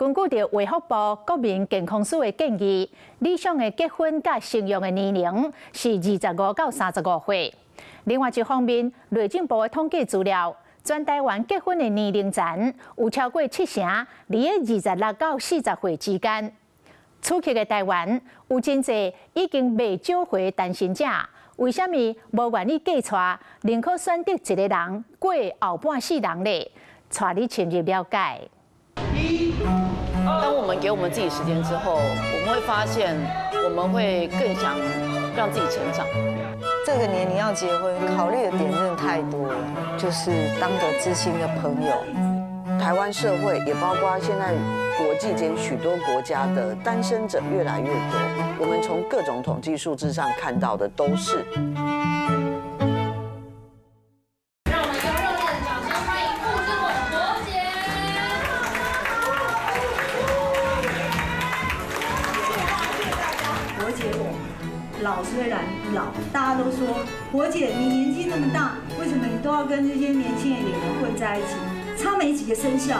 根據著衛福部國民健康署的建議，理想的結婚佮生育的年齡是25到35歲。另外一方面，內政部的統計資料，全台灣結婚的年齡層有超過七成佇咧26到40歲之間。此刻的台灣有真濟已經袂少歲單身者，為啥物無願意嫁娶，寧可選擇一个人過後半世人咧？帶你深入了解。當我們給我們自己時間之後，我們會發現，我們會更想讓自己成長。這個年齡要結婚，考慮的點真的太多了，就是當個知心的朋友。台灣社會也包括現在國際間許多國家的單身者越來越多。我們從各種統計數字上看到的都是。讓我們用熱烈的掌聲歡迎傅之果柏傑。柏傑，我老雖然老，大家都說柏姐你年紀那麼大，為什麼你都要跟這些年輕的演員混在一起？差沒幾個生肖。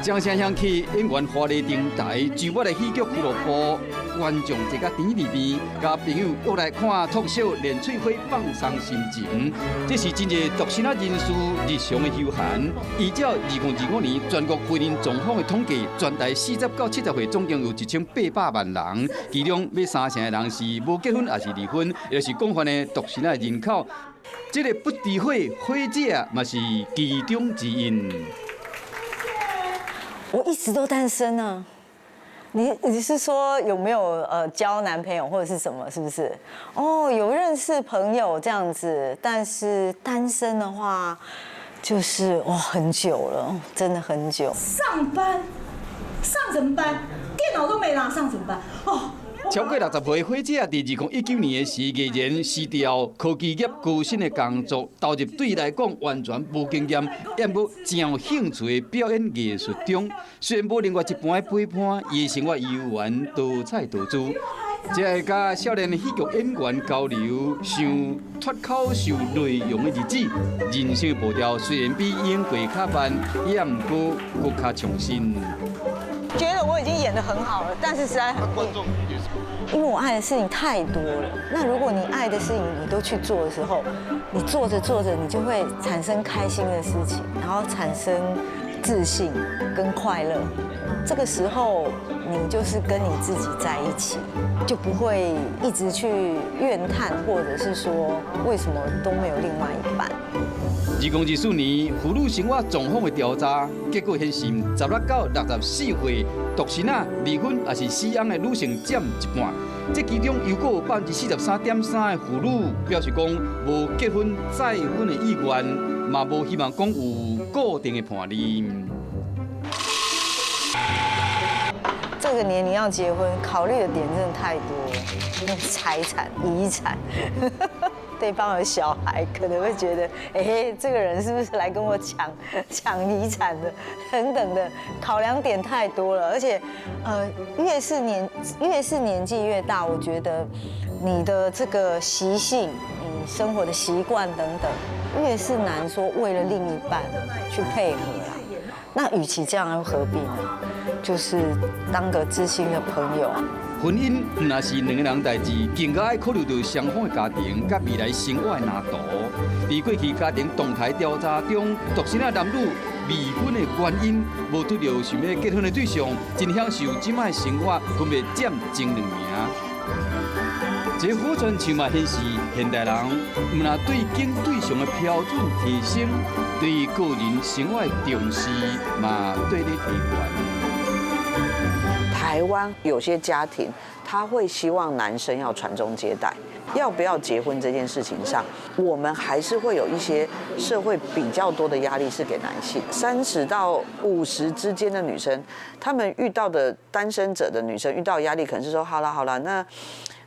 掌聲響起，演員華麗登台，就我的戲劇俱樂部，觀眾坐甲甜裡邊，佮朋友約來看禿笑連翠花放鬆心情。這是真濟獨身仔人士日常的休閒。依照2025年全國婚姻狀況的統計，全台40到70歲總共有1800萬人，其中欲三成的人是無結婚，抑是離婚，抑是廣泛的獨身仔人口。這个不知火火者嘛是其中之一。我一直都單身啊。你是說有沒有交男朋友或者是什麼？是不是？哦，有認識朋友這樣子，但是單身的話，就是哇很久了，真的很久。上班，上什麼班？電腦都沒啦，上什麼班？哦。超過60歲火姐佇2019年的時，毅然辭掉科技業高薪的工作，投入對伊來講完全無經驗，毋過真有興趣的表演藝術中。雖然無另外一半的陪伴，伊的生活猶原多彩多姿。這个佮少年戲劇演員交流，想脫口秀內容的日子，人生步調雖然比演過較慢，也毋過閣較創新。覺得我已經演得很好了，但是實在很因為我愛的事情太多了。那如果你愛的事情你都去做的時候，你做着做着，你就會產生開心的事情，然後產生自信跟快樂。這個時候，你就是跟你自己在一起，就不會一直去怨嘆，或者是說為什麼都沒有另外一半。 2024年婦女生活狀況的調查結果顯示，16到64歲獨身仔、離婚抑是死翁的女性佔一半。這其中又閣有43.3%的婦女表示講無結婚再婚的意願，嘛無希望講有固定的伴侶。這個年齡要結婚，考慮的點真的太多了，財產、遺產。對方有小孩，可能會覺得，哎，這個人是不是來跟我搶遺產的？等等的考量點太多了，而且，越是年紀越大，我覺得你的這個習性、你生活的習慣等等，越是難說為了另一半去配合啦。那與其這樣，又何必呢？就是當個知心的朋友。婚姻毋但是兩個人代誌，更加愛考慮著雙方的家庭佮未來生活的藍圖。佇過去家庭動態調查中，獨身仔男女離婚的原因，無拄著想欲結婚的對象，真享受這擺生活，分別佔前兩名。這火傳樹嘛顯示，現代人毋但對揀對象的標準提升，對個人生活的重視嘛綴咧提懸。台灣有些家庭，他會希望男生要傳宗接代，要不要結婚這件事情上，我們還是會有一些社會比較多的壓力是給男性。30到50之間的女生，她們遇到的單身者的女生遇到壓力，可能是說：好啦好啦，那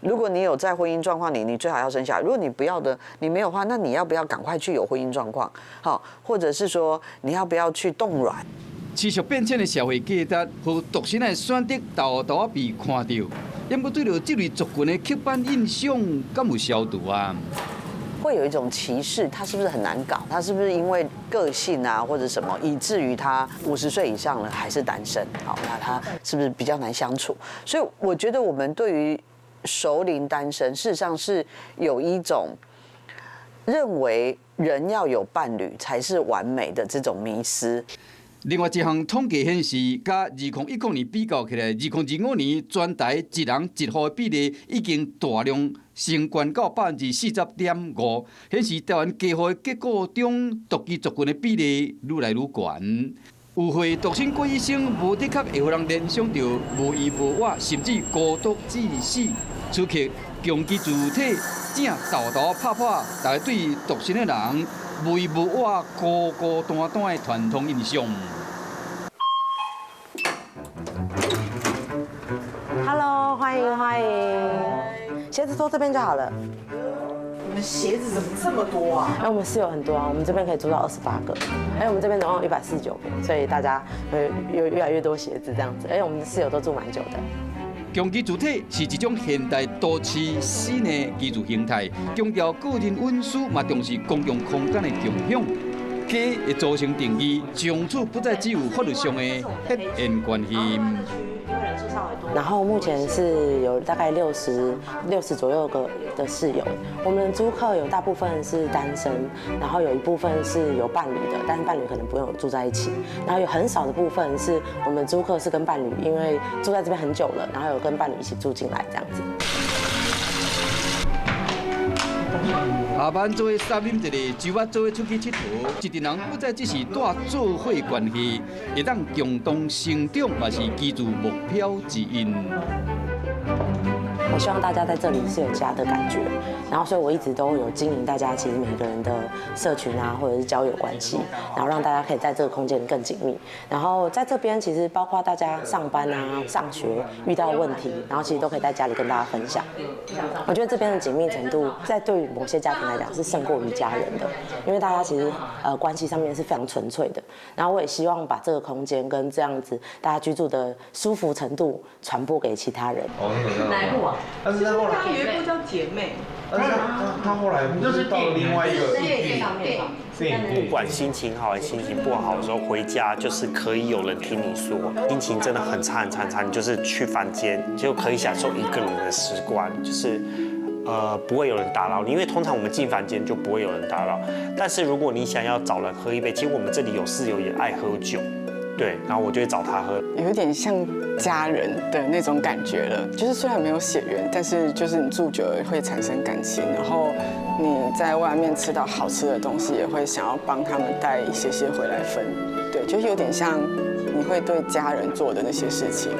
如果你有在婚姻狀況裡，你最好要生小孩；如果你不要的，你沒有話，那你要不要趕快去有婚姻狀況？好，或者是說你要不要去凍卵？持續變遷的社會價值予獨身的選擇，沓沓被看著。毋過對著這類族群的刻板印象，敢有消除啊？会有一种歧视，他是不是很难搞？他是不是因为个性啊或者什么，以至于他50岁以上了还是单身？好，那他是不是比较难相处？所以我觉得我们对于熟龄单身，事实上是有一种认为人要有伴侣才是完美的这种迷思。另外一项统计显示，佮2010年比较起来，2025年全台一人一户的比例已经大量升悬到40.5%，显示台湾家户的结构中独居族群的比例愈来愈悬。有会独身过一生，无的确会予人联想到无依无倚，甚至孤独致死。此刻，共居住体正沓沓拍破大家对独身的人无依无倚、孤孤单单的传统印象。 Hello，欢迎欢迎，鞋子脱这边就好了。你们鞋子怎么这么多啊？哎，我們室友很多啊，我們這邊可以住到28個。哎，我們這邊總共149平，所以大家會有越來越多鞋子這樣子。哎，我們室友都住蠻久的。共居住體是一種現代都市新的居住形態，強調個人隱私，嘛重視公共空間的共享。家的組成定義，從此不再只有法律上的血緣關係。然後目前是有大概六十左右個的室友，我們租客有大部分是單身，然後有一部分是有伴侶的，但是伴侶可能不用住在一起，然後有很少的部分是我們租客是跟伴侶，因為住在這邊很久了，然後有跟伴侶一起住進來這樣子。下班做伙相啉一下，周末做伙出去𨑨迌，一群人不再只是蹛做伙關係，會當共同成長，嘛是居住目標之一。我希望大家在這裡是有家的感覺，然後所以我一直都有經營大家其實每個人的社群啊，或者是交友關係，然後讓大家可以在這個空間更緊密。然後在這邊其實包括大家上班啊、上學遇到問題，然後其實都可以在家裡跟大家分享。我覺得這邊的緊密程度，在對於某些家庭來講是勝過於家人的，因為大家其實關係上面是非常純粹的。然後我也希望把這個空間跟這樣子大家居住的舒服程度傳播給其他人。哪一部啊？但是他後來有一部叫姐妹，但是他後來就是到了另外一個電不管心情好還是心情不好的時候，回家就是可以有人聽你說。心情真的很差很差很差，你就是去房間就可以享受一個人的時光，就是不會有人打擾你，因為通常我們進房間就不會有人打擾。但是如果你想要找人喝一杯，其實我們這裡有室友也愛喝酒。對，然後我就會找他喝，有點像家人的那種感覺了。就是雖然沒有血緣，但是就是你住久了會產生感情，然後你在外面吃到好吃的東西，也會想要幫他們帶一些些回來分。對，就是有點像你會對家人做的那些事情。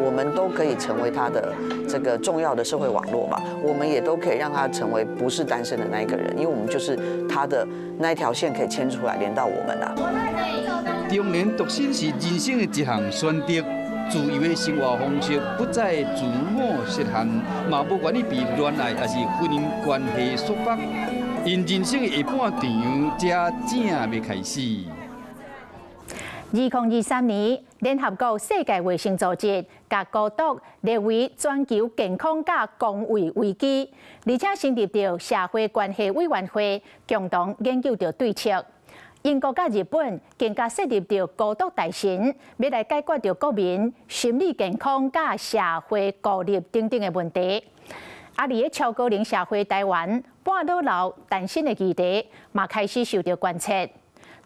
我們都可以成為他的這個重要的社會網絡嘛，我們也都可以讓他成為不是單身的那一個人，因為我們就是他的那一條線可以牽出來連到我們啊。中年獨身是人生的一項選擇，自由的生活方式不再自我設限，嘛無願意被戀愛抑是婚姻關係束縛，𪜶人生的下半場才正欲開始。2023年，聯合國世界衛生組織共孤獨列為全球健康佮公衛危機，而且成立著社會關係委員會，共同研究著對策。英國佮日本更加設立著孤獨大臣，欲來解決著國民心理健康佮社會孤立等等的問題。啊，佇咧超高齡社會台灣，半老流單身的議題嘛開始受著關切。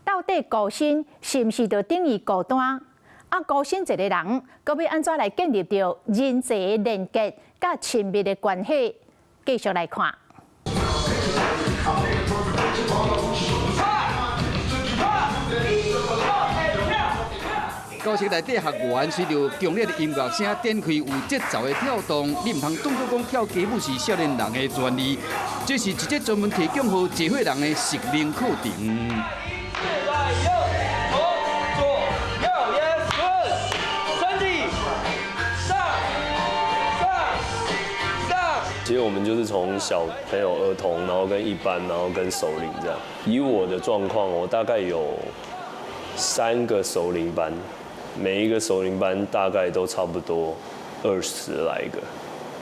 到底孤身是毋是就等於孤單？啊，孤身一個人，閣欲按怎來建立著人際連結佮親密的關係？繼續來看。教室內底學員隨著強烈的音樂聲展開有節奏的跳動，你毋通當作講跳街舞是少年人的專利，這是一節專門提供予濟歲人的適齡課程。左左右，yes good，身體上上上。其實我們就是從小朋友、兒童，然後跟一般，然後跟熟齡這樣。以我的狀況，我大概有3個熟齡班，每一個熟齡班大概都差不多20來個。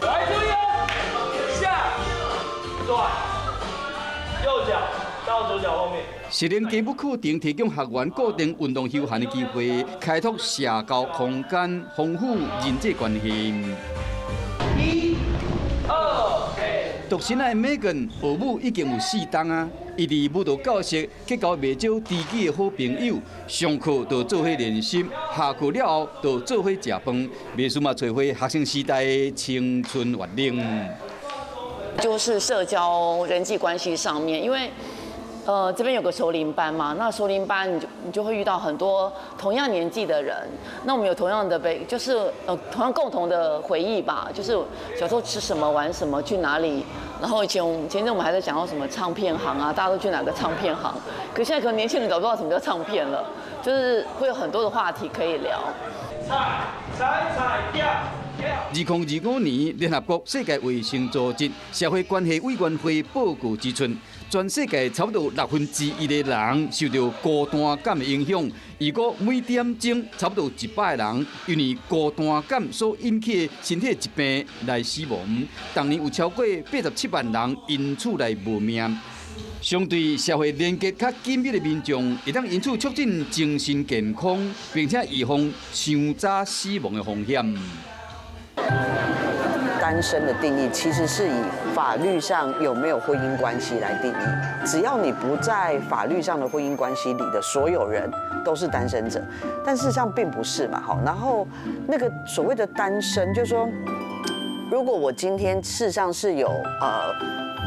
來，注意哦，下轉到左腳後面。熟齡街舞課程提供學員固定運動休閒的機會，開拓社交空間，豐富人際關係。一、二。獨身的 Megan 學舞已經有4冬啊，伊佇舞蹈教室結交袂少知己的好朋友，上課就做伙練習，下課了後就做伙食飯，袂輸嘛揣回學生時代的青春活力。就是社交人際關係上面，因為這邊有個熟齡班嘛，那熟齡班你就會遇到很多同樣年紀的人，那我們有同樣的被，就是同樣共同的回憶吧，就是小時候吃什麼玩什麼去哪裡，然後以前前陣我們還在講到什麼唱片行啊，大家都去哪個唱片行，可現在可能年輕人找不到什麼叫唱片了，就是會有很多的話題可以聊。踩踩踩跳。2025年，聯合國世界衛生組織社會關係委員會報告指出，全世界差不多1/6的人受到孤單感的影響。如果每點鐘差不多100個人因為孤單感所引起的身體疾病來死亡。當年有超過87萬人因此來無命。相對社會連結較緊密的民眾，會當因此促進精神健康，並且預防傷早死亡的風險。單身的定義其實是以法律上有沒有婚姻關係來定義。只要你不在法律上的婚姻關係裡的所有人都是單身者，但事實上並不是嘛。好，然後那個所謂的單身，就是說，如果我今天事實上是有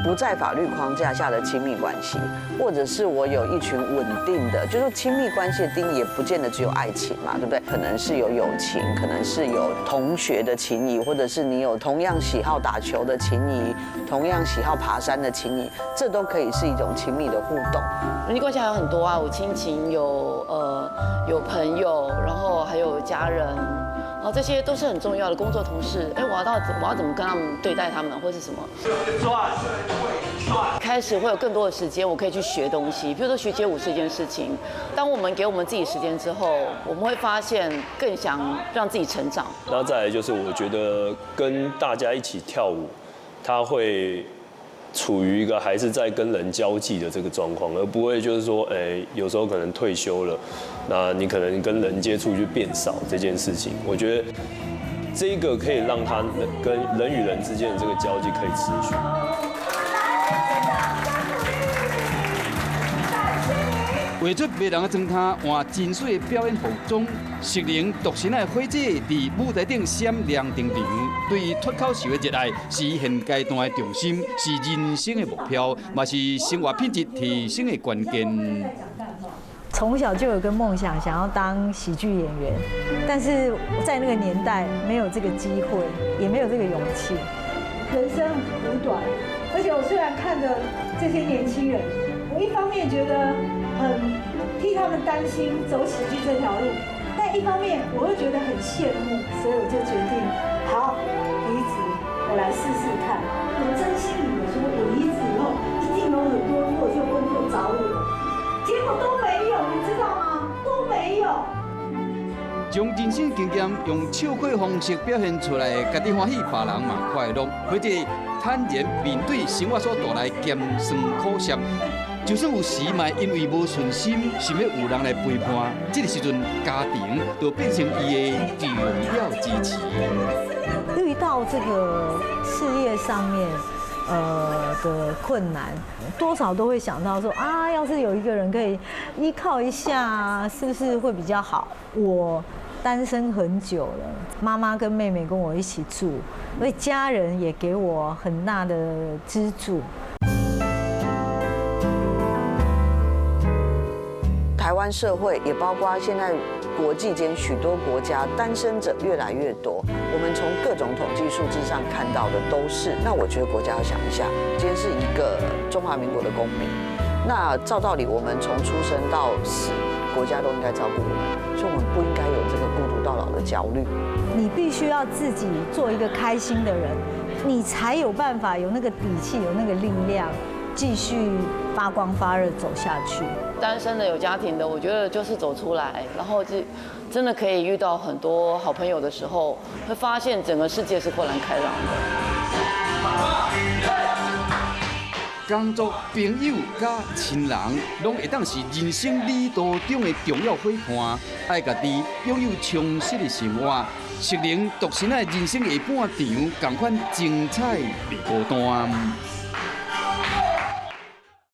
不在法律框架下的親密關係，或者是我有一群穩定的，就是說親密關係的定義也不見得只有愛情嘛，對不對？可能是有友情，可能是有同學的情誼，或者是你有同樣喜好打球的情誼，同樣喜好爬山的情誼，這都可以是一種親密的互動。人際關係還有很多啊，有親情，有朋友，然後還有家人。然後這些都是很重要的工作同事，哎，我要怎麼跟他們對待他們，或是什麼？開始會有更多的時間，我可以去學東西，比如說學街舞是一件事情。當我們給我們自己時間之後，我們會發現更想讓自己成長。那再來就是，我覺得跟大家一起跳舞，他會處於一個還是在跟人交際的這個狀況，而不會就是說，哎，有時候可能退休了，那你可能跟人接觸就變少這件事情，我覺得這個可以讓他跟人與人之間的這個交際可以持續。畫出迷人的妝頭，換真媠的表演服裝，熟齡獨身的花姐佇舞台頂閃亮登場。對於脫口秀的熱愛，是現階段的重心，是人生的目標，嘛是生活品質提升的關鍵。從小就有個夢想，想要當喜劇演員，但是在那個年代沒有這個機會，也沒有這個勇氣。人生苦短，而且我雖然看着這些年輕人，我一方面覺得很替他們擔心走喜劇這條路，但一方面我又覺得很羨慕，所以我就決定好離職，我來試試看。我真心以為說我離職以後一定有很多脫口秀工作找我，結果都沒有，你知道嗎？都沒有。將人生經驗用笑話方式表現出來，家己歡喜，別人嘛快樂，或者坦然面對生活所帶來鹹酸苦澀。就算有時嘛，因為無信心，想欲有人來陪伴，這個時陣家庭就變成伊的重要支持。遇到這個事業上面的困難，多少都會想到說啊，要是有一個人可以依靠一下，是不是會比較好？我單身很久了，媽媽跟妹妹跟我一起住，所以家人也給我很大的資助。台灣社會也包括現在國際間許多國家單身者越來越多，我們從各種統計數字上看到的都是。那我覺得國家要想一下，今天是一個中華民國的公民，那照道理我們從出生到死，國家都應該照顧我們，所以我們不應該有這個孤獨到老的焦慮。你必須要自己做一個開心的人，你才有辦法有那個底氣，有那個力量，繼續發光發熱走下去。單身的、有家庭的，我覺得就是走出來，然後就真的可以遇到很多好朋友的時候，會發現整個世界是豁然開朗的。工作、朋友佮親人，攏會當是人生旅途中的重要伙伴。愛家己擁有充實的生活，適齡獨身的人生下半場，仝款精彩袂孤單。